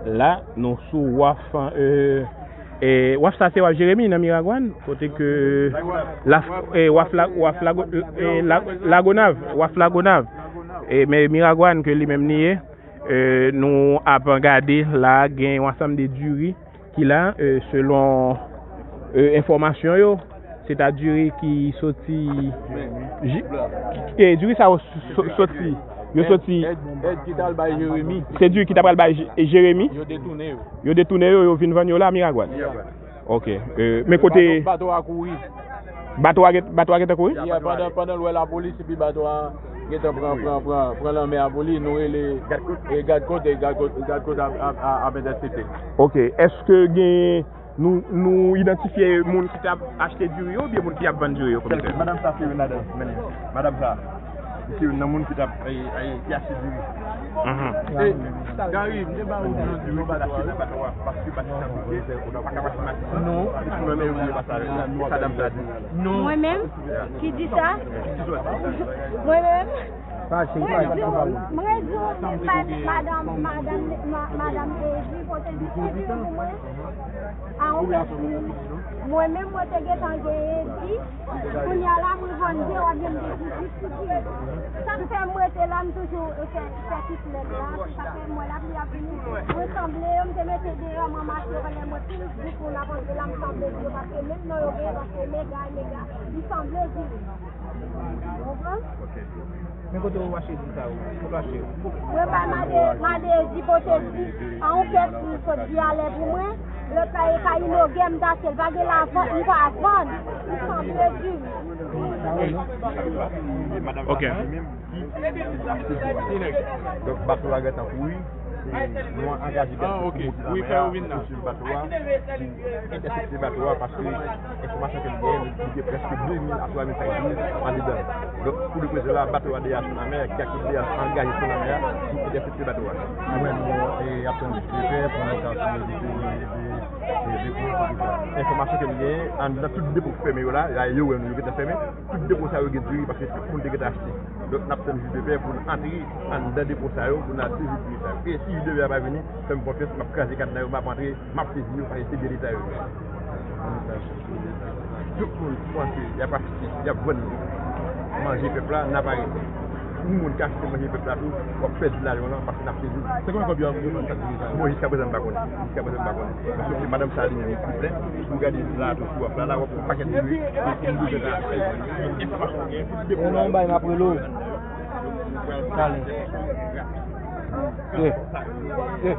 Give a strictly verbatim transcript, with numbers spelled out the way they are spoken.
La, nou sou waf, e, e, waf sa se waf Jeremi nan Miragwàn, kote ke la, e, waf la, waf Lago-, e, la, Lagonav, waf Lagonav. E, men Miragwàn ke li menm li ye, e, nou ap gade la, gen yon ansanm de diri ki la, e, selon, e, enfòmasyon yo, se ta diri ki soti, ji-, e, diri sa yo so-, soti, yo soti, èd, èd ki t al bay Jeremi. Se diri ki ta pral bay Je-, Jeremi. Yo detounen yo. Yo detounen yo, yo vin vann yo la, Miragwàn. Miragwàn. Ok. E, men kote bato, bato a kouri. Bato a gen, bato a gentan kouri? Yeah, pandan, pandan l wè lapolis, epi bato a gentan pran, pran, pran, pran lanmè a pou li, nou rele, e, gad kot, e, gad kot, gad kot ap, ap, ap, ap entèsepte. Ok. Èske gen, nou, nou idantifye moun ki t ap achte diri yo oubyen moun ki ap vann diri yo, komisè? Madanm sa se youn ladan, men madanm sa, se youn nan moun ki t ap, e, e, ki achte diri. Mhm. E, Gary, m te ba ou nan diri bato a, wi. Paske bato a bloke, ou pa ka pase Matinal. Non. Se sou lanmè yo vle pase avè nou. Se sa dam sa di. Non. Mwen menm? Ki di sa? Mwen menm? Mwen di w, mwen di w, madanm, madanm, ma-, madanm Ezi pote di pou mwen. A yon pèsonn. Mwen menm, mwen te gentan genyen di. Kounye a la, mwen vann de, w ap gen m te di di. Sa k fè m rete la, m toujou fè, fè ti flèm la. Sa k fè m wè lapli ap vini. Mwen sanble yo, m te mete deyò, mwen mache, pandan mwen pil gwoup moun ap antre la, m sanble di yo, paske menm non yo genyen, paske mega, mega, m sanble di yo. Ou konprann? Men kote w achte di sa yo? Kote w achte yo? Mwen bay made, made di pote di. A yon kèk moun sot di alè pou mwen. Lòt la e pa inogè m t achte l. Pa gen lavan, m pa vann. M sanble di. Ok. Donk, bato a gentan kouri. Nou angaje gad kot pou monte lanmè a, pou swiv bato a, pou entèsepte bato a, paske enfòmasyon ke m genyen, li gen prèske de mil a twa mil sak viv andedan. Donk, pou le prezan la, bato a deja sou lanmè, ki aktif deja angaje sou lanmè a, pou entèsepte bato a. Mwen, nou, e, ap tann de pè, pou nou ka sou de, de, de, de, de, enfòmasyon ke m genyen, anndan tout depo ki fèmen yo la, la, yo wè nou, yo gentan fèmen, tout depo sa yo gen diri, paske tout moun te gentan achte. Donk, n ap tann jij de pè pou n antre anndan depo sa yo, pou n al sezi diri sa yo. E si jij de pè a pa vini, fè m konfyans, m ap kraze kadna yo, m ap antre, m ap sezi yo, paske se byen Leta yo ye. Tout moun panse y ap achte, y ap vann manje pèp la, n ap arete. Yon moun ki achte manje pèp la tou, w ap pèdi lajan w lan, paske n ap sezi l. Se konbyen kòb yo ap vann sak diri sa yo? Bon, jiska prezan, m pa konnen. Jiska prezan, m pa konnen. Men sòf ke madanm sa li menm, li plen. Si w gade la tou, sou waf la, la, w ap wè yon pakèt diri. Enfòmasyon gen. Ou nan yon bay, m ap rele w. Talè. Eh. Eh.